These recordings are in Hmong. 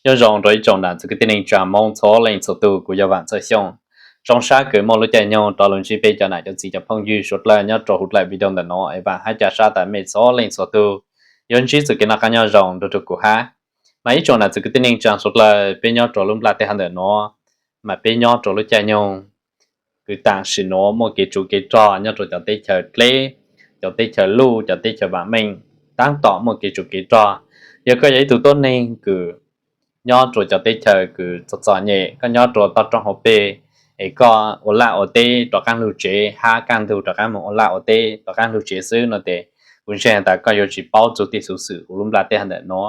Nyob zoo rau ib tsoom nam txiv kwv tij neej tsa Hmoob txhua leej txhua tus, kuv yog Vam Txawj Xyooj. Zoo sab kws muaj lub caij nyoog rov los ntsib peb cov nam cov txiv cov phooj ywg suav dlawg nyob rau huv dlaim video ntawm no es Vam hab ca sab tas mej txhua leej txhua tug yuav ntsib txoj kev noj qab nyob zoo nrug rau kuv hab. Mas ib tsoom nam txiv kwv tij neej tsa suav dlawg, peb nyob rau lub nplaj teb hov ntawm no, mas peb nyob rau lub caij nyoog kws tam sim nuav muaj kev tsuv kev rog nyob rau cov teb chaws dleb, cov teb chaws luj, cov teb chaws vam meej, taab tom muaj kev tsuv kev rog. Yog koj yog ib tug tuab neeg kws nyob rau cov teb chaws kws txom txom nyem, koj nyob rau toj roob hauv peg, es koj ua laj ua teb rov qaab lug tsev hab kaj ntug rov qaab moog ua laj ua teb rov qaab lug tsev xwb no tes, kuv ntseeg tas koj yuav tsi paub txug tej xuv xwm huv lub nplaj teb hov ntawm no.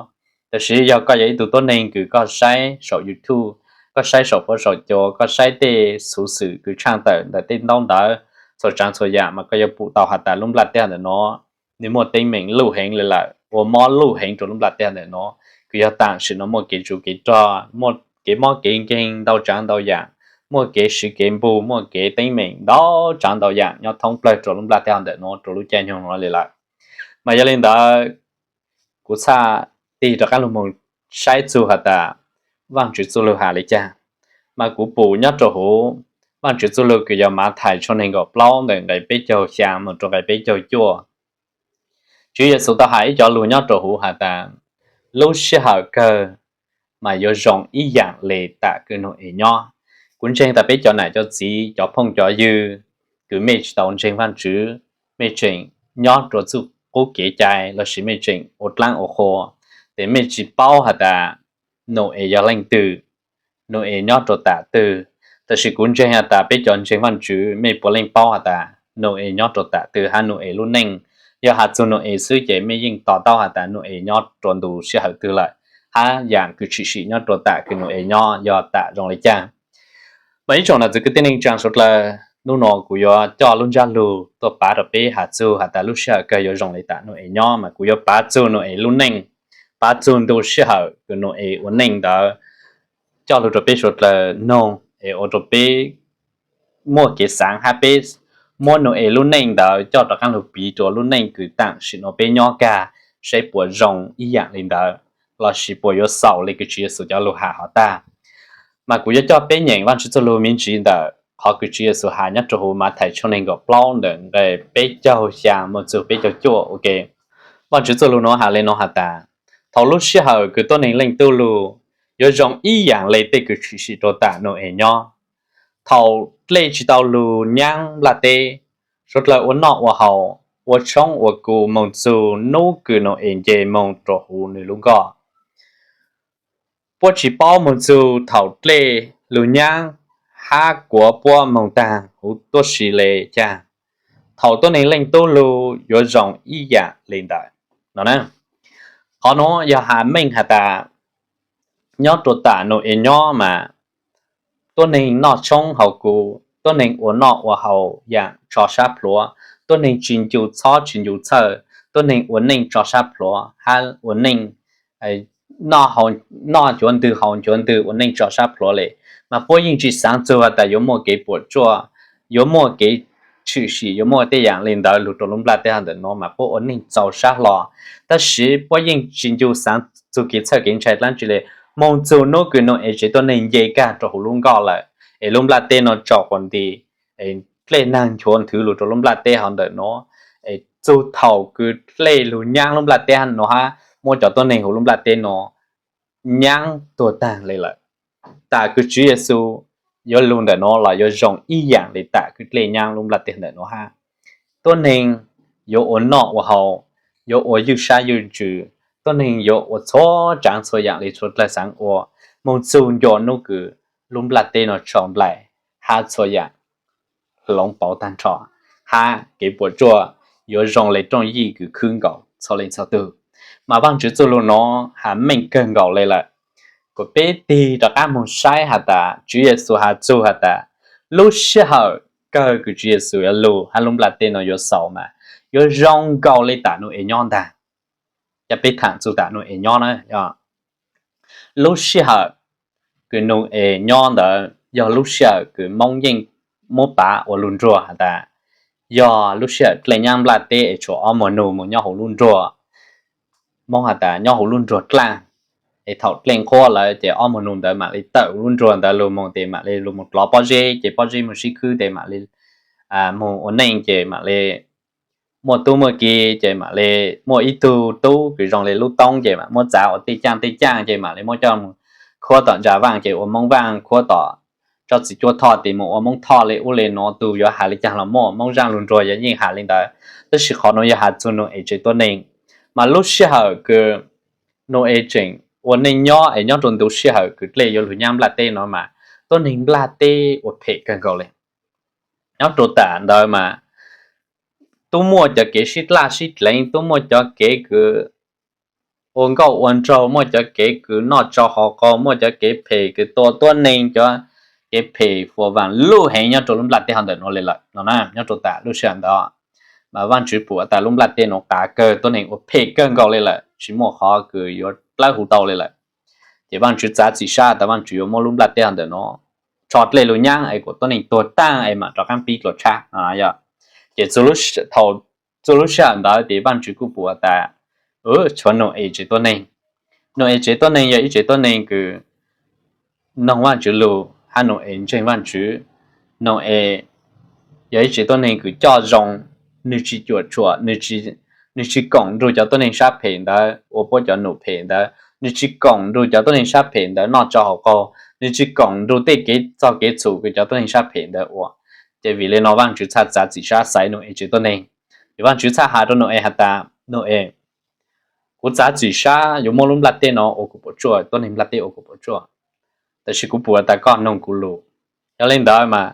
Tab sis yog koj yog ib tug tuab neeg kws koj saib saum YouTube, koj saib saum fuab saum cua, koj saib tej xuv xwm kws tshaaj tawm ntawm tej ntaub ntawv, txhua tsaav txhua yaam mas koj yuav pum tau has tas lub nplaj teb hov ntawm no nwg muaj teeb meem luj heev le lawm, ua mob luj heev rau lub nplaj teb hov ntawm no, kws yog tam sim no muaj kev tsuv kev rog, muaj kev mob kev nkeeg ntau tsaav ntau yaam, muaj kev siv kev npug, muaj kev teeb meem ntau tsaav ntau yaam nyob thoob plawg rau lub nplaj teb hov ntawm no rau lub caij nyoog no le lawm. Mas yog le ntawd, kuv txhaj tig rov qaab lug moog saib txug has tas Vaajtswv txuj lug has le caag. Mas kuv pum nyob rau huv Vaajtswv txuj lug kws yog Mathais tshooj neeg nkaum plaub ntawm nqe peb caug xyaa moog rau nqe peb caug cuaj, Tswv Yexus tau has ib cov lug nyob rau huv has tas lub sij hawm kawg mas yuav zoo ib yaam le tam kws Nau-es nyob. Kuv ntseeg tas peb cov nam cov txiv cov phooj cov ywg kws mej tsi tau ntseeg Vaajtswv, mej tseem nyob rua txuj qub kev cai lossis mej tseem ua dlaab ua qhua, tes mej tsi paub has tas Nau-es yog leej twg, Nau-es nyob rua tam twg. Tab sis kuv ntseeg has tas peb cov ntseeg Vaajtswv mej puav leej paub has tas Nau-es nyob rua tam twg hab Nau-es lub neej. Yog has txug Nau-es xwb ces mej yeej to taub has tas Nau-es nyob rua ntu sij hawm twg lawm, hab yaam kws tshwm sim nyob rua tam kws Nau-es nyob yog tam zoo le caag. Mas ib tsoom nam txiv kwv tij neej tsaa suav dlawg, nub nua kuv yuav coj lub ntsab lug tuaj pav rua peb has txug has tas lub sij hawm kawg yuav zoo le tam Nau-es nyob, mas kuv yuav pav txug Nau-es lub neej, pav txug ntu sij hawm kws Nau-es ua neej ntawd coj lug rua peb suav dlawg noog es ua rua peb muaj kev xaav hab peb muab Nau-es lub neej ntawd coj rov qaab lug piv rua lub neej kws tam sim no peb nyob kag, saib puas zoo ib yaam le ntawd lossis puas yuav xaus le kws Tswv Yexus cov lug has hov tag. Mas kuv yuav coj peb nyeem Vaajtswv txuj lug me ntsis ntawm qhov kws Tswv Yexus has nyob rua huv Mathais tshooj neeg nkaum plaub ntawm nqe peb caug xyaa moog txug peb caug cuaj ua ke. Vaajtswv txuj lug nuav has le nuav has tas, thaum lub sij hawm kws tuab neeg Leej Tub lug yuav zoo ib yaam le tej kws tshwm sim rua tam Nau-es nyob. Thaum dlej tsi tau lug nyaab nplaj teb, suav dlawg ua noj ua haus, ua tshoob ua kub moog txug nub kws Nau-es nce moog rua huv nwg lub nkoj. Puab tsi paub moog txug thaum dlej lug nyaab hab kuav puab moog taag huv tuab si le caag. Thaum tuab neeg Leej Tub lug yuav zoo ib yaam le ntawd no. Qhov nuav yog has meej has tas nyob rua tam Nau-es nyob mas tuab neeg noj tshoob haus kub, tuab neeg ua noj ua haus yaam tso sab plhuav, tuab neeg tsi ncu txhob tsi ncu txhawj, tuab neeg ua neej tso sab plhuav hab ua neej noj ncuav ntwg haus ncuav ntwg ua neej tso sab plhuav le, mas puab yeej tsi xaav txug has tas yuav muaj kev puam tsuaj, yuav muaj kev tshwm sim, yuav muaj tej yaam le ntawd lug rua lub nplaj teb hov ntawm nuav, mas puab ua neej txaus sab hlo. Tab sis puab yeej tsi ncu xaav txug kev txhawj kev ntshai dlaab tsi le, moog txug nub kws Nau-es tsev tuab neeg nce kag rua huv lub nkoj lawm, es lub nplaj teb nuav tsaus quas nti, dlej naag nchuav nthwv lug rua lub nplaj teb hov ntawm nuav, es txug thaum kws dlej lug nyaab lub nplaj teb nuav hab muab cov tuab neeg huv lub nplaj teb nuav nyaab tuag taag le lawm. Tam kws Tswv Yexus yuav lug ntawm nuav los yuav zoo ib yaam le tam kws dlej nyaab lub nplaj teb ntawm nuav hab. Tuab neeg yuav ua noj ua haus, yuav ua ywj sab ywj ntsws, tuab neeg yuav ua txhua tsaav txhua yaam le txhua dlawg xaav ua, moog txug ncua nub kws lub nplaj teb nuav tsaus nplaim hab txhua yaam hloov pauv taag nrho, hab kev puam tsuaj yuav zoo le rooj yij kws khwb nkaus txhua leej txhua tug. Mas Vaajtswv txuj lug nuav has meej kawg nkaus le lawm, kuas peb tig rov qaab moog saib has tas Tswv Yexus has txug has tas lub sij hawm kawg kws Tswv Yexus yuav lug hab lub nplaj teb nuav yuav xaus mas yuav zoo nkaus le tam Nau-es nyob ntaag. Cov peb thaam txug tam Nau-es nyob na, lub sij hawm kws Nau-es nyob ntawd yog lub sij hawm kws Moob yeej muab pav ua lug nruag has tas yog lub sij hawm dlej nyaab nplaj teb es tshuav ob muag nug moog nyob huv lub nruag, Moob has tas nyob huv lub nruag dlaaj. Es thaum dlej nqhuab lawm ces ob muag nus ntawd mam li tawm lub nruas ntawd lug moog tes mam li lug moog dlov pob zeb, ces pob zeb moog sib khwb tes mam li moog ua neej ces mam li muaj tub muaj ki, ces mam li muaj ib tug tub kws zoo li lub toob ces mam muab txav ua tej caaj tej caaj ces mam li muab coj moog khuab tom ntsa vaaj ces ua Moob vaaj, khuab tom tsob txiv cuab thoj tes moog ua Moob thoj li ub li nuav. Tug yuav has li caag los muaj, Moob zaaj lug nruag yog yeej has li ntawd. Tab sis qhov nuav yog has txug Nau-es tsev tuab neeg. Mas lub sij hawm kws Nau-es tseem ua neej nyob es nyob rua ntu sij hawm kws dlej yuav lug nyaab nplaj teb no mas tuab neeg nplaj teb ua phem kawg nkaus li. Nyob rua tam ntawd mas tub muaj cov kev sib dlaj sib dleev, tub muaj cov kev kws ua nkauj ua nraug, muaj cov kev kws noj tsau haus qaug, muaj cov kev phem kws tua tuab neeg, cov kev phem fuas vaam luj heev nyob rua lub nplaj teb hov ntawm nuav li lawm no na. Nyob rua tam lub sij hawm ntawd mas Vaajtswv pum tas lub nplaj teb nuav qav kawg, tuab neeg ua phem kawg nkaus li lawm, tsis muaj qhov kws yuav dlawb huv tau li lawm. Ces Vaajtswv txav txim sab tas Vaajtswv yuav muab lub nplaj teb hov ntawm nuav tso dlej lug nyaab es kuas tuab neeg tuag taag es mam rov qaab pib dlua tshab no yog. Ces thaum txug lub sij hawm ntawd ces Vaajtswv kuj pum tas tshuav Nau-es tsev tuab neeg. Nau-es tsev tuab neeg yog ib tsev tuab neeg kws noog Vaajtswv lug hab Nau-es ntseeg Vaajtswv. Nau-es yog ib tsev tuab neeg kws coj zoo, nwg tsis cuam tshuam, nwg tsis koom nrug cov tuab neeg sab phem ntawd ua puab cov num phem ntawd, nwg tsis koom nrug cov tuab neeg sab phem ntawd noj tsau haus qaug, nwg tsis koom nrug tej kev txog kev txhum kws cov tuab neeg sab phem ntawd ua. Ces vim li no Vaajtswv txhaj txav txim sab xaiv Nau-es tsev tuab neeg. Ces Vaajtswv txhaj has rua Nau-es has tas, Nau-es, kuv txav txim sab yuav muab lub nplaj teb no ua kuv puam tsuaj, tuab neeg nplaj teb ua kuv puam tsuaj, tab sis kuv pum tas koj noog kuv lus. Yog li ntawd mas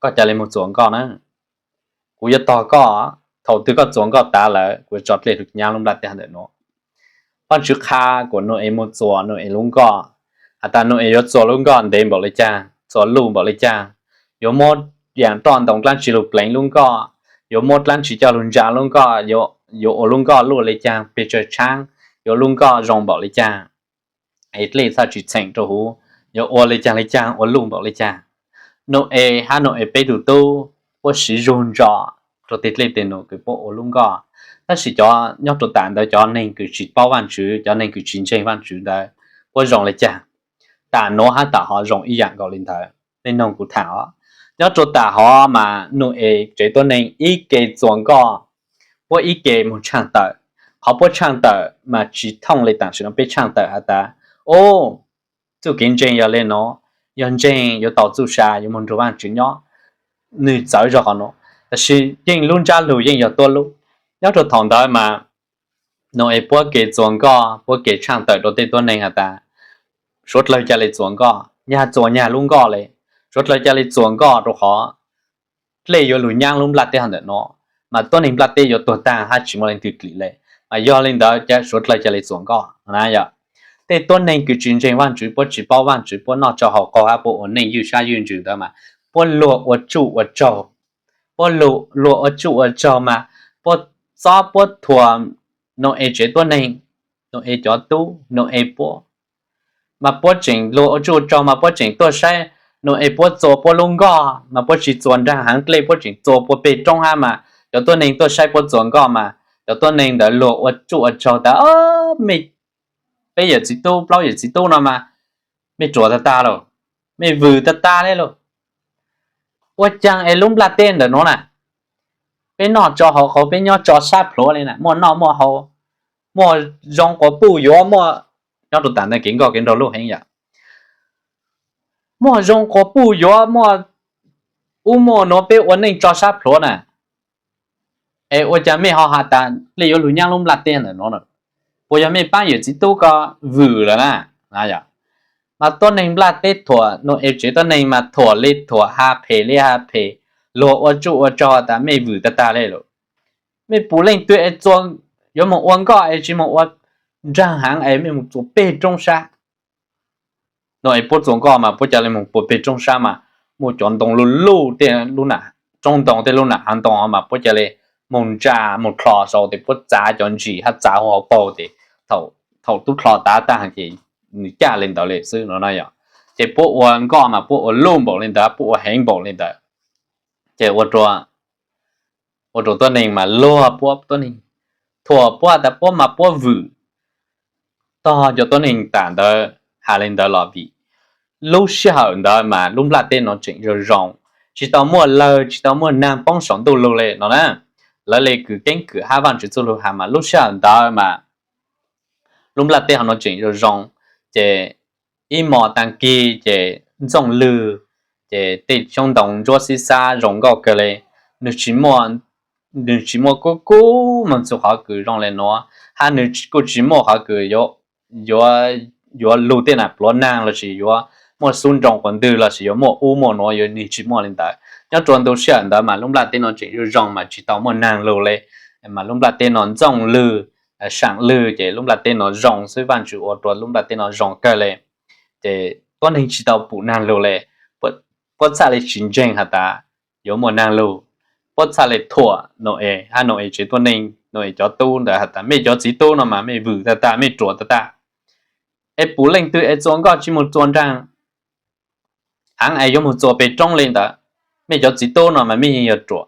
koj ca le moog txuas nkoj na. Kuv yuav tog koj, thaum twg koj txuas nkoj tas lawm kuv yuav tso dlej lug nyaab lub nplaj teb hov ntawm nuav. Vaajtswv qha kuas Nau-es moog txuas Nau-es lub nkoj, has tas Nau-es yuav txuas lub nkoj ntev npaum li caag, txuas luj npaum li caag, yuav muab yaam roj ntoo dlaab tsi lug pleev lub nkoj, yuav muab dlaab tsi coj lug ntsa lub nkoj, yuav ua lub nkoj luaj li caag pes tsawg tshaab, yuav lub nkoj zoo npaum li caag, es dlej txhaj tsis txheem rua huv, yuav ua li caag li caag ua luj npaum li caag. Nau-es hab Nau-es peb tug tub puab siv zug ntso rua teg dlej teg num kws puab ua lub nkoj. Tab sis cov nyob rua tam ntawd cov neeg kws tsis paub Vaajtswv, cov neeg kws tsis ntseeg Vaajtswv ntawd puab zoo li caag? Tam nuav hab tam hov zoo ib yaam nkaus li ntawd. Nej noog kuv tham os. Nyob rua tam hov mas Nau-es tsev tuab neeg ib ke txuas nkoj, puab ib ke moog tshaaj tawm. Qhov puab tshaaj tawm mas tsis thooj li tam sim no peb tshaaj tawm has tas, o, txuj kev ntseeg yog le nuav, yog ntseeg yuav tau txuj sa yuav moog nrug Vaajtswv nyob. Nwg txawv zog qhov nuav, tab sis yeej lub ntsab lug yeej yog tuab lub. Nyob rua thaum ntawd mas Nau-es puab ke txuas nkoj, puab ke tshaaj tawm rua tej tuab neeg has tas, suav dlawg ca le txuas nkoj, nyag txuas nyag lub nkoj le, suav dlawg ca le txuas nkoj rua qhov dlej yuav lug nyaab lub nplaj teb hov ntawm nuav, mas tuab neeg nplaj teb yuav tuag taag hab tsis muaj leej twg dlim le. Mas yog li ntawd suav dlawg ca le txuas nkoj na yog. Tej tuab neeg kws tsis ntseeg Vaajtswv, puab tsis paub Vaajtswv, puab noj tsau haus qaug hab puab ua neej ywj sab ywj ntsws ntawd mas puab luag ua tsuj ua tsaug. Puab luag ua tsuj ua tsaug mas puab txob puab thuam Nau-es tsev tuab neeg, Nau-es cov tub, Nau-es puab. Mas puab tseem luag ua tsuj ua tsaug mas puab tseem tuaj saib Nau-es puab txua puab lub nkoj, mas puab tsis txua nraag heev dlej, puab tseem txua puag peg roob hab mas cov tuab neeg tuaj saib puab txua nkoj mas cov tuab neeg ntawd luag ua tsuj ua tsaug tas, mej peb yawm txiv tub plaub yawm txiv tub no mas mej ruam tag tag lauj, mej vwm tag tag le lauj. Ua caag es lub nplaj teb ntawm nuav na, peb noj tso haus qaug, peb nyob tso sab plhuav le na, muaj noj muaj haus, muaj zoo quas puj yuav, muaj, nyob rau tam ntawd kev nkoj kev nraug luj heev yom, muaj zoo quas puj yuav, muaj ub muaj nuav, peb ua neej tso sab plhuav na. Es ua caag mej ho has tas dlej yuav lug nyaab lub nplaj teb ntawm nuav? Puas yog mej paab yawm txiv tub ko vwm lawm na? Mas tuab neeg nplaj teb thuam Nau-es tsev tuab neeg mas thuam le thuam, has phem le has phem, luag ua tsuj ua tsaug tas mej vwm tag tag le lauj. Mej pum leej twg es txua, yuav moog ua nkoj es tsis moog ua nraag heev es mej moog txua peg roob sab. Nau-es puab txua nkoj mas puab ca le moog puag peg roob sab mas muaj cov ntoo luj luj tej, roob ntoo tej lub nam hav ntoo mas puab ca le moog ntsa moog dlho sau tes puab txav cov ntsis hab txav huv hauv paug tes thaum tub dlho tav tag ces nws caj le ntawd le xwb no na yog. Ces puab ua nkoj mas puab ua luj npaum le ntawd, puab ua heev npaum le ntawd. Ces ua rua tuab neeg mas luag puab, tuab neeg thuam puab tas puab mas puab vwm. tog cov tuab neeg tam ntawd has li ntawd los vim lub sij hawm ntawd mas lub nplaj teb no tseem zoo zoo, tsis tau muaj lawg tsis tau muaj nag poob saum ntuj lug li no na. Lawv li kws keeb kwm hab Vaajtswv txuj lug has mas lub sij hawm ntawd mas lub nplaj teb hov no tseem zoo zoo, ces ib mos taag kig ces ntxooj lwg, ces tej xyoob ntoo ntsuab xib xab zoo nkauj kawg li. Nwg tsis muaj, nwg tsis muaj kub kub moog txug qhov kws zoo le nuav, hab nwg kuj tsis muaj qhov kws yuav, yuav lug tej nam pluav naag lossis yuav muaj xub nroo quas ntwg lossis yuav muaj ub muaj nuav, yuav nwg tsis muaj li ntawd. Nyob rua ntu sij hawm ntawd mas lub nplaj teb no tseem zoo zoo mas tsis tau muaj naag lug li, mas lub nplaj teb no ntxooj lwg, saam lwg, ces lub nplaj teb no zoo xwb. Vaajtswv ua rua lub nplaj teb no zoo kawg li, ces tuab neeg tsis tau pum naag lug li. Puab txhaj li tsis ntseeg has tas yuav muaj naag lug, puab txhaj li thuam Nau-es hab Nau-es tsev tuab neeg, Nau-es cov tub ntawd has tas mej cov txiv tub no mas mej vwm tag tag, mej ruam tag tag, es pum leej twg es txuas nkoj tsis moog txuas nraag, haav es yuav moog txuas peg roob li ntawd, mej cov txiv tub no mas mej yeej yog ruam.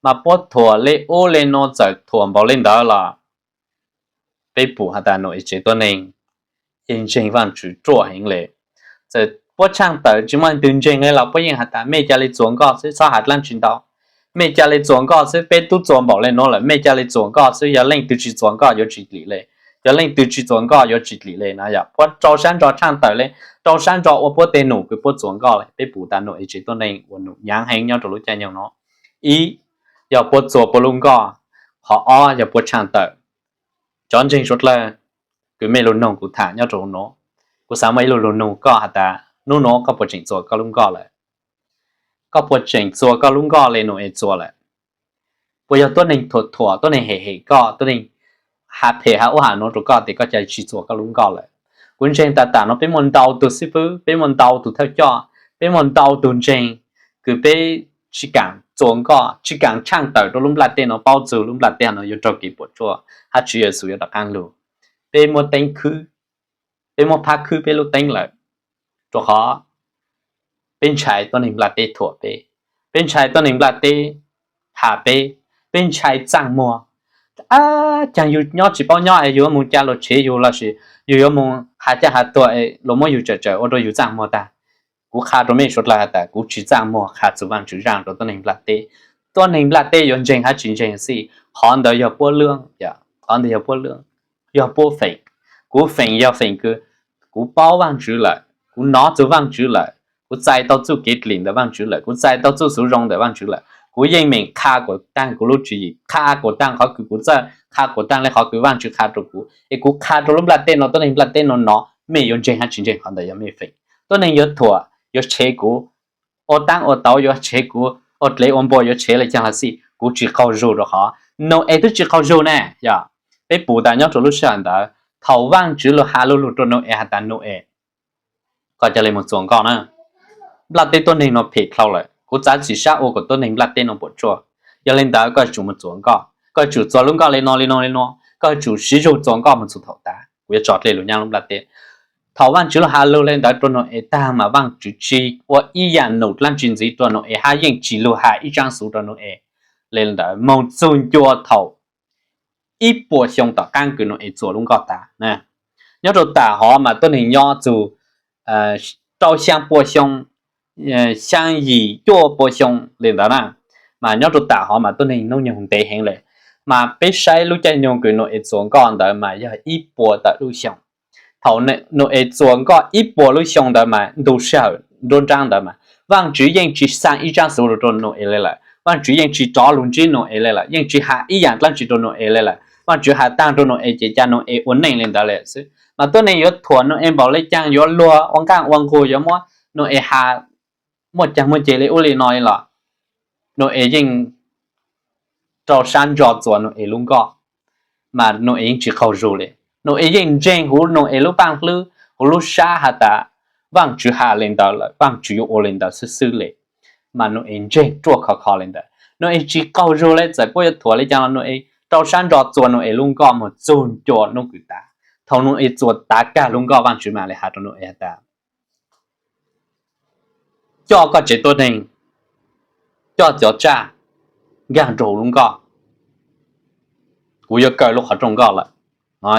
Mas puab thuam li ub li nuav, txawm thuam npaum li ntawd los peb pum has tas Nau-es tsev tuab neeg yeej ntseeg Vaajtswv ruaj heev le. Txawm puab tshaaj tawm tsis muaj leej twg ntseeg li los puab yeej has tas mej ca le txuas nkoj xwb, txhob has dlaab tsi ntau. Mej ca le txuas nkoj xwb, peb tub txuas npaum le nuav lawm, mej ca le txuas nkoj xwb, yog leej twg tsis txuas nkoj yuav tsis dim le. Yog leej twg tsis txuas nkoj yuav tsis dim le no. Yog puab rau sab ntso tshaaj tawm le, rau sab ntso ua puab tej num kws puab txuas nkoj le. Peb pum tas Nau-es tsev tuab neeg ua num nyaav heev nyob rau lub caij nyoog no. Ib, yog puab txuas puab lub nkoj. Qhov ob yog puab tshaaj tawm. Cov ntseeg suav dlawg kws mej lug noog kuv tham nyob rau nuav, kuv xav muaj ib lug lug noog koj has tas nub nuav koj puas tseem txuas koj lub nkoj lawm? Koj puas tseem txuas koj lub nkoj le Nau-es txuas lawm? Puas yog tuab neeg thuam thuam, tuab neeg hem hem koj, tuab neeg has phem has ub has nuav rau koj tes koj ca tsis txuas koj lub nkoj lawm? Kuv ntseeg tas tam nuav peb muaj ntau tug xib fwb, peb muaj ntau tug thawj coj, peb muaj ntau tug ntseeg kws peb tsis kaam txuas nkoj, tsis kaam tshaaj tawm rau lub nplaj teb no, paub txug lub nplaj teb no yuav raug kev puam tsuaj hab Tswv Yexus yuav rov qaab lug. Peb muab teeb khwb, peb muab phab khwb peb lub teeb lawm, rua qhov peb ntshai tuab neeg nplaj teb thuam peb, peb ntshai tuab neeg nplaj teb has peb, peb ntshai txaaj muag. Ab, caag yug nyob tsis paub nyob es yug yuav moog ca luag tshev yug lossis yug yuav moog has caaj has tuag es luag muab yug tsawm tsawm ua rua yug txaaj muag tag. Kuv qha rua mej suav dlawg has tas kuv tsis txaaj muag qha txug Vaajtswv zaaj rua tuab neeg nplaj teb. Tuab neeg nplaj teb yuav ntseeg hab tsis ntseeg xij, qhov ntawd yog puab lub, qhov ntawd yog puab lub, yog puab feem. Kuv feem yog feem kws kuv paub Vaajtswv lawm, kuv nov txug Vaajtswv lawm, kuv txais tau txuj kev dlim ntawm Vaajtswv lawm, kuv txais tau txuj xuv zoo ntawm Vaajtswv lawm, kuv yeej meem qha kuas taag kuv lub tswv yim, qha kuas taag qhov kws kuv txawj, qha kuas taag le qhov kws Vaajtswv qha rua kuv, es kuv qha rua lub nplaj teb no, tuab neeg nplaj teb no nov, mej yuav ntseeg hab tsis ntseeg qhov ntawd yog mej feem. Tuab neeg yuav thuam, yuav tshev kuv, ua taab ua tauv yuav tshev kuv, ua dlev ua npua yuav tshev le caag los xij, kuv tsis qaug zug rua qhov Nau-es twb tsis qaug zug ne. Yog peb pum tas nyob rua lub sij hawm ntawd thaum Vaajtswv lug has lug lug rua Nau-es has tas Nau-es, koj ca le moog txuas nkoj na. Nplaj teb tuab neeg no phem dlhau lawm, kuv txav txim sab ua kuas tuab neeg nplaj teb no puam tsuaj. Yog le ntawd koj yuav tsum moog txuas nkoj, koj yuav tsum txuas lub nkoj le no le no le no, koj yuav tsum siv zug txuas nkoj moog txug thaum tas. Kuv yuav tso dlej lug nyaab lub nplaj teb. Thaum Vaajtswv lug has lug le ntawd rua Nau-es tag mas Vaajtswv tsis ua ib yaam num dlaab tsi ntxiv rua Nau-es hab yeej tsis lug has ib tsaab xuv rua Nau-es le ntawd moog txug ncua thaum ib puas xyoo tom qaab kws Nau-es txuas lub nkoj tas. Nyob rau tam hov mas tuab neeg nyob txug rau xyaa puas xyoo, xyaa yim cuaj puas xyoo le ntawd na. Mas nyob rau tam hov mas tuab neeg nub nyoog ntev heev le. Mas peb saib lub caij nyoog kws Nau-es txuas nkoj ntawd mas yog ib puas tawm lub xyoo. Thaum Nau-es txuas nkoj ib puas lub xyoo ntawd mas ntu sij hawm nruab nraab ntawd mas Vaajtswv yeej tsis xaa ib tsaab xuv lug rua Nau-es le lawm, Vaajtswv yeej tsis rov lug ntsib Nau-es le lawm, yeej tsis has ib yaam dlaab tsi rua Nau-es le lawm. Vaajtswv has taag rua Nau-es ces ca Nau-es ua neej le ntawd le xwb. Mas tuab neeg yuav thuam Nau-es npaum le caag, yuav luag ua nqaaj ua nqug, yuav muab Nau-es has muaj caag muaj ceg le ub le no li los, Nau-es yeej rau sab ntso txuas Nau-es lub nkoj, mas Nau-es yeej tsis qaug zug le. Nau-es yeej ntseeg huv Nau-es lub paaj hlwb, huv lub sab has tas Vaajtswv has le ntawd lawm, Vaajtswv yuav ua le ntawd xwb xwb le. Mas Nau-es ntseeg ruaj khov kho le ntawd, Nau-es tsis qaug zug le. Txawm puab yuav thuam le caag los Nau-es rau sab ntso txuas Nau-es lub nkoj moog txug ncua nub kws tas. Thaum Nau-es txuas tav kag lub nkoj, Vaajtswv mam le has rua Nau-es has tas coj koj tsev tuab neeg, coj cov tsaj nkaag rua huv lub nkoj, kuv yuav kaw lub qhov rooj nkoj lawm.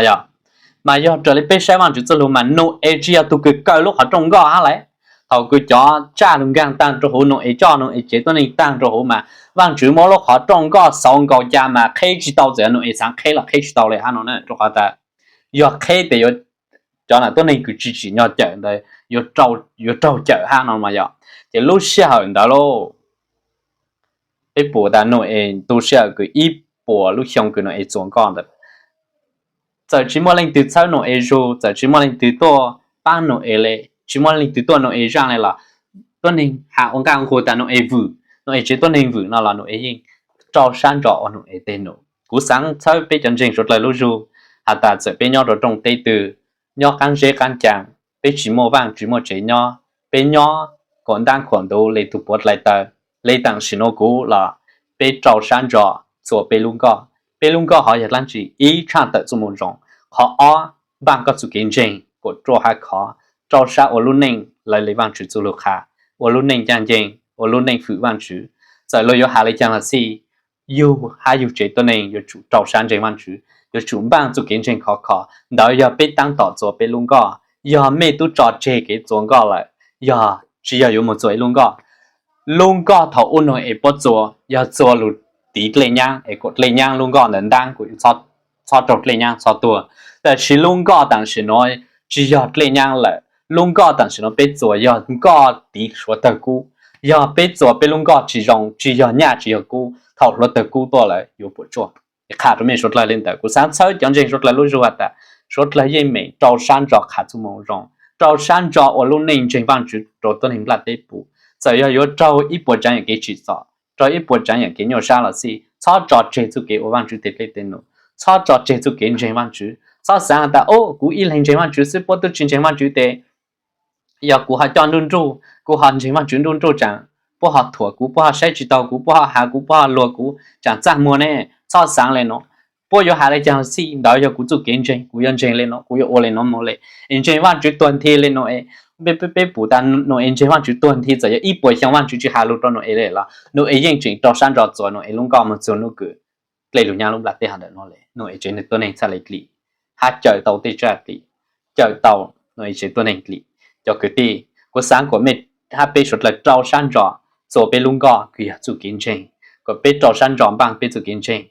Yog Mas yog raws li peb saib Vaajtswv txuj lug mas Nau-es tsi yog tug kws kaw lub qhov rooj nkoj hab lawm. Thaus kws cov tsaj lug nkaag taag rua huv Nau-es, coj Nau-es tsev tuab neeg taag rua huv mas Vaajtswv muab lub qhov rooj nkoj xauv nkaus ca mas qheb tsi tau, txawm yog Nau-es xaav qheb los qheb tsi tau le hab no na, rua qhov tas yog qheb tes yuav, cov nam tuab neeg kws tsi tsim nyog cawm ntawd yuav raug cawm hab no mas yog. Ces lub sij hawm ntawd lauj, peb pum tas Nau-es tu sij hawm kws ib puas lub xyoo kws Nau-es txuas nkoj ntawd, txawm tsi muaj leej twg txhawb Nau-es zug, txawm tsi muaj leej twg tuaj paab Nau-es le, tsi muaj leej twg tuaj Nau-es zaaj le los tuab neeg has ua nqaj nqug tas Nau-es vwm, Nau-es tsev tuab neeg vwm no los Nau-es yeej rau sab ntso ua Nau-es teg num. Kuv xaav txhawb peb cov ntseeg suav dlawg lub zug has tas txawm peb nyob rua rooj teb twg, nyob qaab zeb qaab caa, peb tsi muaj vaaj tsi muaj tsev nyob, peb nyob khuam ntaab khuam ntuv le tug puav dlai taw, le taam sim nuav kuv los peb rau sab ntso txua peb lub nkoj. Peb lub nkoj hov yog dlaab tsi? Ib, tshaj tawm txuj moo zoo. Qhov ob, npaaj koj txuj kev ntseeg kuas ruaj hab khov, rau sab ua lub neej lawv le Vaajtswv txuj lug qha, ua lub neej ncaaj nceeg, ua lub neej fwm Vaajtswv. Txawm luag yuav has le caag los xij, yug hab yug tsev tuab neeg yuav tsum rau sab ntseeg Vaajtswv, yuav tsum npaaj txuj kev ntseeg khov kho. Ntawd yog peb taab tom txua peb lub nkoj. Yog mej tub tso tseg kev txua nkoj lawm, yog tsi yog yuav moog txua ib lub nkoj. Lub nkoj thaus ub Nau-es puab txua yog txua lug tiv dlej nyaab es kuas dlej nyaab lub nkoj ntawd ntaab kuas txhob raug dlej nyaab txhob tuag. Tab sis lub nkoj taam sim nuav tsi yog dlej nyaab lawm, lub nkoj taam sim nuav peb txua yog nkoj tiv hluav tawg kub. Yog peb txua peb lub nkoj tsi zoo, tsi yog nyaj tsi yog kub, thaus hluav tawg kub tuaj lawm yuav puas tsuaj. Qha rua mej suav dlawg le ntawd, kuv xaav txhawb cov ntseeg suav dlawg lub zug has tas suav dlawg yeej meem rau sab ntso qha txuj moo zoo, rau sab ntso ua lub neej ntseeg Vaajtswv rua tuab neeg nplaj teb pum. Txawm yog yuav raug ib puas tsaav yaam kev tsim txom, raug ib puas tsaav yaam kev nyuaj sab los xij, txhob tso tseg txuj kev ua Vaajtswv teg dlej teg num, txhob tso tseg txuj kev ntseeg Vaajtswv. Txhob xaav has tas, o, kuv ib leeg ntseeg Vaajtswv xwb, puab tub tsi ntseeg Vaajtswv tes yog kuv ho coj nruj nruj, kuv ho ntseeg Vaajtswv nruj nruj tsaam puab ho thuam kuv, puab ho saib tsi taug kuv, puab ho has kuv, puab ho luag kuv tsaam txaj muag ne. Txhob xaav le nuav. Puab yuav has le caag los xij, ntawd yog kuv txuj kev ntseeg, kuv yuav ntseeg le nuav, kuv yuav ua le nuav moog le, es ntseeg Vaajtswv tuag nthi le Nau-es. Peb, peb pum tas Nau-es ntseeg Vaajtswv tuag nthi, txawm yog ib puas xyoo Vaajtswv tsi has lug rua Nau-es le los Nau-es yeej tseem rau sab ntso txua Nau-es lub nkoj moog txug nub kws dlej lug nyaab lub nplaj teb hov ntawm nuav le. Nau-es tsev tuab neeg txhaj le dlim hab cawm tau tej tsaj dlim, cawm tau Nau-es tsev tuab neeg dlim. Cov kwv tij, kuv xaav kuas mej hab peb suav dlawg rau sab ntso txua peb lub nkoj kws yog txuj kev ntseeg, kuas peb rau sab ntso npaaj peb txuj kev ntseeg.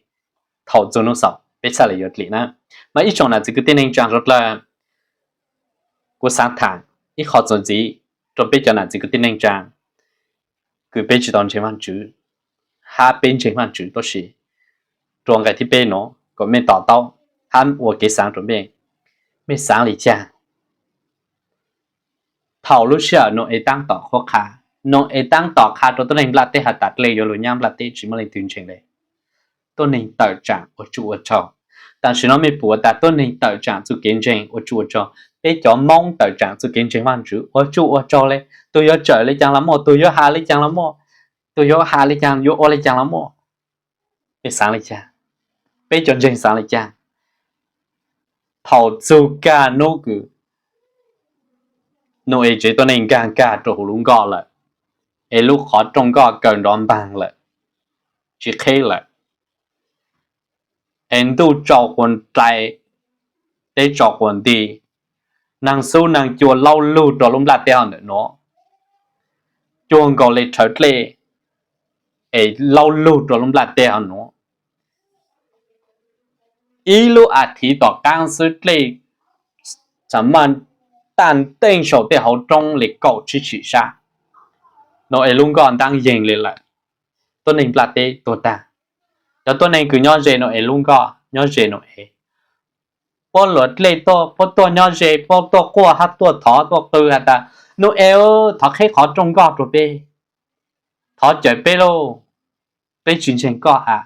Thaus txug nub xaus peb txhaj le yuav dlim na. Mas ib tsoom nam txiv kwv tij neej tsaa suav dlawg, kuv xaav thaam ib qho txuas ntxiv rua peb cov nam txiv kwv tij neej tsaa kws peb tsi tau ntseeg Vaajtswv, hab peb ntseeg Vaajtswv tab sis rua nqai thib peb nuav kuas mej to taub hab ua kev xaav rua mej. Mej xaav le caag? Thaus lub sij hawm Nau-es taab tom qhuab qha, Nau-es taab tom qha rua tuab neeg nplaj teb has tas dlej yuav lug nyaab nplaj teb tsi muaj leej twg ntseeg le. Tuab neeg tawm tsaam ua tsuj ua tsaug. Tam sim no mej pum tas tuab neeg tawm tsaam txuj kev ntseeg ua tsuj ua tsaug. Peb cov Moob tawm tsaam txuj kev ntseeg Vaajtswv ua tsuj ua tsaug le. Tug yuav cawm le caag los muaj, tug yuav has le caag los muaj, tug yuav has le caag, yuav ua le caag los muaj. Peb xaav le caag? Peb cov ntseeg xaav le caag? Thaus txug kag nub kws Nau-es tsev tuab neeg nkaag kag rua huv lub nkoj lawm, es lub qhov rooj nkoj kaw nrov npaag lawm, tsi qheb lawm, es ntuj tsaus quas dlai, teb tsaus quas nti, naag xub naag cua laub lug rua lub nplaj teb hov ntawm nuav, cuag nkaus le rhawv dlej es laub lug rua lub nplaj teb hov nuav. Ib lub a thiv tom qaab xwb dlej txham maj taaj teej saum tej hauv roob le kaum tsib tshim sab. Nau-es lub nkoj ntaab yeeg le lawm. Tuab neeg nplaj teb tuag taag. Cov tuab neeg kws nyob ze Nau-es lub nkoj nyob ze Nau-es, puab luas dlej tuaj, puab tuaj nyob ze, puab tuaj quaj hab tuaj thov tuaj qw has tas, Nau-es, thov qheb qhov rooj nkoj rua peb, thov cawm peb lauj. Peb tsi ntseeg koj has,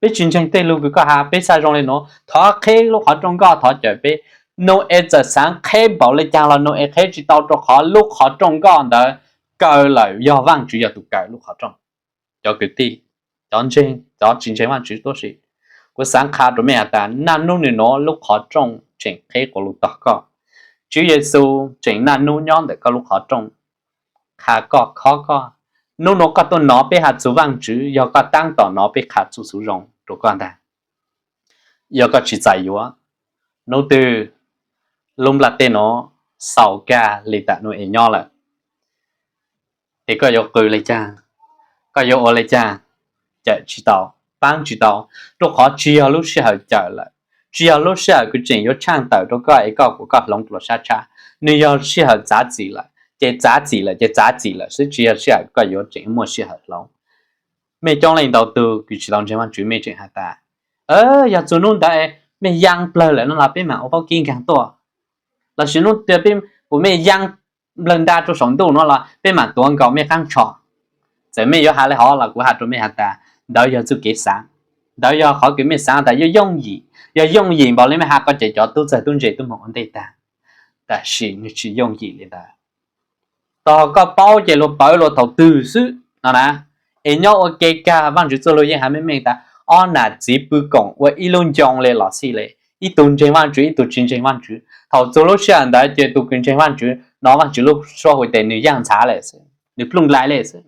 peb tsi ntseeg tej lug kws koj has, peb xav zoo le nuav, thov qheb lub qhov rooj nkoj, thov cawm peb. Nau-es txawm xaav qheb npaum le caag los Nau-es qheb tsi tau rua qhov lub qhov rooj nkoj ntawd kaw lawm, yog Vaajtswv yog tug kaw lub qhov rooj. Cov kwv tij, cov ntseeg, cov tsi ntseeg Vaajtswv tuab si, kuv xaav qha rua mej has tas naj nub nwg nuav lub qhov rooj tseem qheb quas lug tog koj. Tswv Yexus tseem naj nub nyob ntawm koj lub qhov rooj, qha koj, khob koj. Nub nuav koj tuaj nov peb has txug Vaajtswv, yog koj taab tom nov peb qha txuj xuv zoo rua koj ntag. Yog koj tsi txais yuav, nub twg lub nplaj teb no xaus kag li tam Nau-es nyob lawm, es koj yuav qw li cas? Koj yuav ua li cas? Cawm tsis tau, paab tsis tau, rau qhov tsis yog lub sij hawm cawm lawm, tsis yog lub sij hawm kws tseem yuav tshaaj tawm rau koj es koj kuas koj hloov dlua sab tshab. Nwg yog sij hawm txav txim lawm ces txav txim lawm ces txav txim lawm xwb, tsis yog sij hawm koj yuav tseem muaj sij hawm hloov. Mej coob leej ntau tug kws tsis tau ntseeg Vaajtswv mej tseem has tas, yog txug nub ntawd mej yaa plawg lawm no los peb maam ua paub kib nkaag tuaj, lossis nub twg peb pum mej yaa nplawg nta rau saum ntuj no los peb maam tuav nkaus mej qaab tsho. Txawm mej yuav has le hov los kuv has rau mej has tas, ntawd yog txuj kev xaav, ntawd yog qhov kws mej xaav tas yuav yooj yim, yog yooj yim npaum le mej has koj ces cov tub txawg tub ntse tub moog ua ntej tag. Tab sis nwg tsis yooj yim li ntawd. Tog koj paub ces luag pawv luag thaum twg xwb no na. Es nyob ua ke kag Vaajtswv txuj lug yeej has meej meej tas, ob nam txiv pw koom ua ib lub ncoo le los xij le, ib tug ntseeg Vaajtswv ib tug tsis ntseeg Vaajtswv. Thaum txug lub sij hawm ntawd ces tus kws ntseeg Vaajtswv nov Vaajtswv lub suab hu tes nwg yaaj ntxhav lawm xwb, nwg plooj nplais lawm xwb.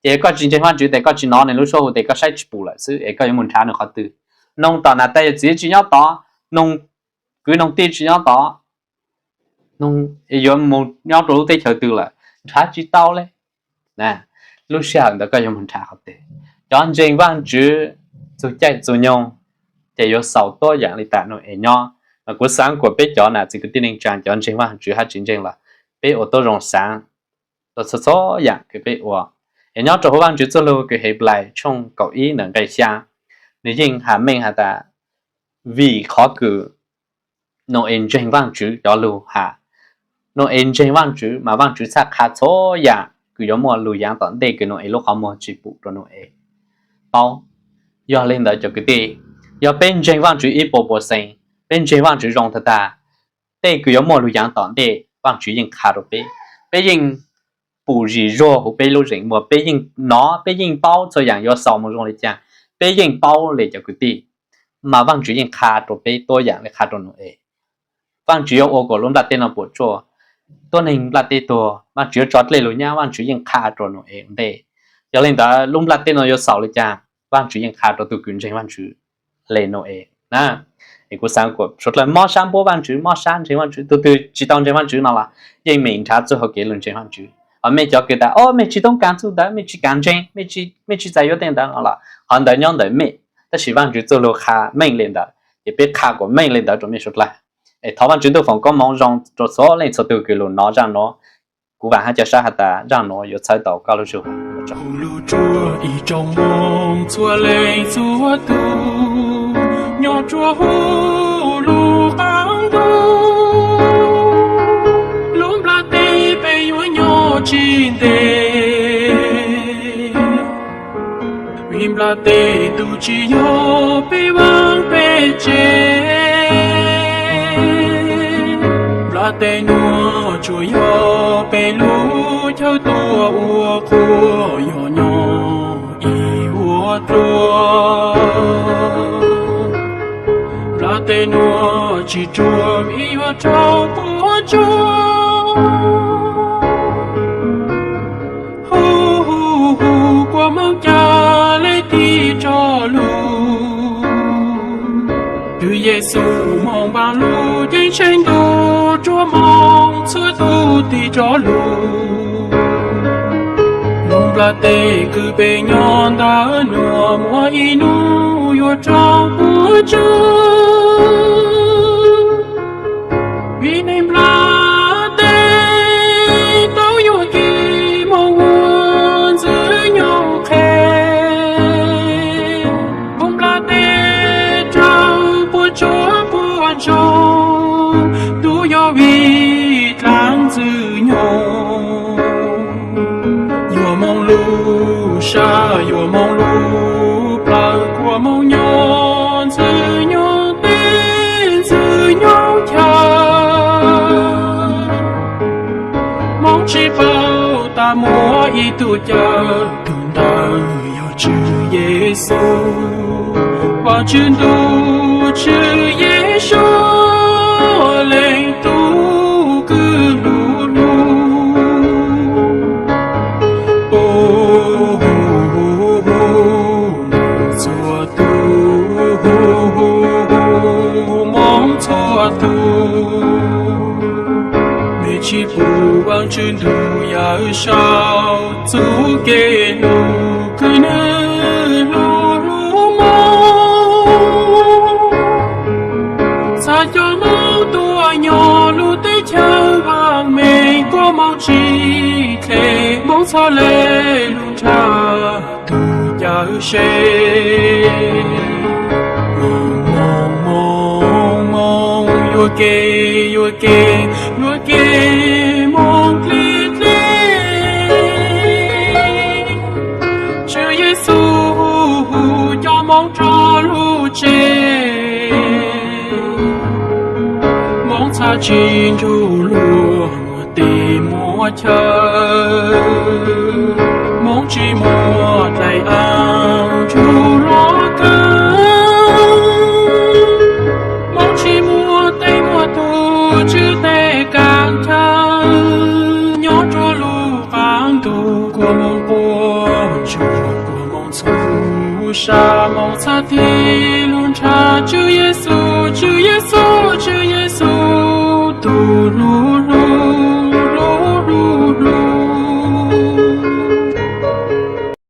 Ces koj tsis ntseeg Vaajtswv tes koj tsis nov nws lub suab hu tes koj saib tsis pum lawm xwb es koj yuav mus nrhav nws qhov twg? Noog tom nam tais yawm txiv tsis nyob tod, noog kwv noog tij tsis nyob tod, yuav mus nyob rau lub teb chaws twg lawm, nrhav tsis tau le. Lub sij hawm ntawd koj yuav mus nrhav qhov twg? Cov ntseeg Vaajtswv txug caij txug nyoog ces yuav xaus tuab yaam li tam Nau-es nyob. Mas kuv xaav kuas peb cov nam txiv kwv tij neej tsaa, cov ntseeg Vaajtswv hab tsis ntseeg los peb ua tuab zoo xaav rau txhua txhua yaam kws peb ua. Es nyob rau huv Vaajtswv txuj lug kws Henplais tshooj kaum ib ntawm nqe xyaa, nws yeej has meej has tas, vim qhov kws Nau-es ntseeg Vaajtswv cov lug has, Nau-es ntseeg Vaajtswv mas Vaajtswv txhaj qha txhua yaam kws yuav muaj lug yaav tom ntej kws Nau-es lub qhov muag tsis pum rau Nau-es paub. Yog li ntawd cov kwv tij, yog peb ntseeg Vaajtswv ib puas puas xees, peb ntseeg Vaajtswv zoo tag tag, tej kws yuav muaj lug yaav tom ntej Vaajtswv yeej qha rau peb. Peb yeej pum zim zuag huv peb lub zeem muag, peb yeej nov, peb yeej paub txhua yaam yuav xaus moog zoo li cas, peb yeej paub le cov kwv tij. Mas Vaajtswv yeej qha rau peb tuab yaam le qha rau Nau-es. Vaajtswv yuav ua kuas lub nplaj teb no puam tsuaj, tuab neeg nplaj teb tuag, Vaajtswv yuav tso dlej lug nyab, Vaajtswv yeej qha rau Nau-es ua ntej. Yog li ntawd lub nplaj teb no yuav xaus li cas, Vaajtswv yeej qha rau tug kws ntseeg Vaajtswv le Nau-es na. Es kuv xaav kuas suav dlawg mob sab npuab Vaajtswv, mob sab ntseeg Vaajtswv, tug twg tsis tau ntseeg Vaajtswv no los yeej meem nrhav txuj hau kev lug ntseeg Vaajtswv. Hos mej cov kws tas, o, mej tsis toob kas txuj ntawd, mej tsis kav ntseeg, mej tsis txais yuav tej ntawd no los qhov ntawd nyob ntawm mej, tab sis Vaajtswv txuj lug qha meej li ntawd ces peb qha kuas meej li ntawd rau mej suav dlawg. Es thov Vaajtswv Ntuj foom koob moov zoo rau txhua leej txhua tug kws lug nov zaaj nuav. Kuv vaam hab ca sab has tas zaaj nuav yuav txhawb tau koj lub zug. Lug tsuag ib tsoom moog txhua leej txhua tug nyob rua huv lub qaab ntuj, lub nplaj teb peb yuav nyob tsis ntev. Vim nplaj teb tug tsis yog peb vaaj peb tsev, nplaj teb nuav tsuas yog peb lub chaw tuaj ua qhua yog nyob ib vuag dlua. Nplaj teb nuav tsis ruam ib yuav raug puab tsuj. Hu hu hu, kua moov ca le tig tso lug. Kws Yexus moog npaaj lug ceeb tsheej ntuj, tsuas moog txhua tug tig tso lug. Lub nplaj teb kws peb nyob ntawm nuav muaj ib nub yuav raug puab tsuj. Vim neeg nplaj teb tau yuam kev moog ua ntxwg nyoog qhe. Lub nplaj teb raug puab tsuj puab ntsoog, tub yog vim dlaab ntxwg nyoog. Yuav moog lub sab yuav moog lub plawg, kua moov nyob ntxwg nyoog teb ntxwg nyoog chaw. Moov tsis paub tas muaj ib tug cawm, tug ntawd yog Tswv Yexus. Vaajtswv ntuj Tswv Yexus, leej tub kws lug lug. Hu hu hu, moov txhua tug, hu hu hu, moov txhua tug. Tswv Ntuj Yawm Saub txuj kev hlub, kwv nws hlub hlub moo. Txhaj coj Hmoob tuaj nyob lub teb chaws vaj meej, kua Hmoob tsis dle, Hmoob txhaj le lub ntshav tus cawm sev. Moo moo moo moo, yuam kev yuam kev yuam kev, Hmoob dlig dlig. Tswv Yexus hu hu cov Hmoob rov lub tsev, Hmoob txhaj tsis nrug luag muaj teb muaj chaw. Hmoob tsis muaj dlaim av nrug luag kawm, Hmoob tsis muaj tej muaj tug tswv teb kav chaw. Nyob rua lub qab ntuj kua Hmoob quaj ntsuag, kua Hmoob txhub sa, Hmoob txhaj tig lub ntshav. Tswv Yexus, Tswv Yexus, Tswv Yexus, tus hlub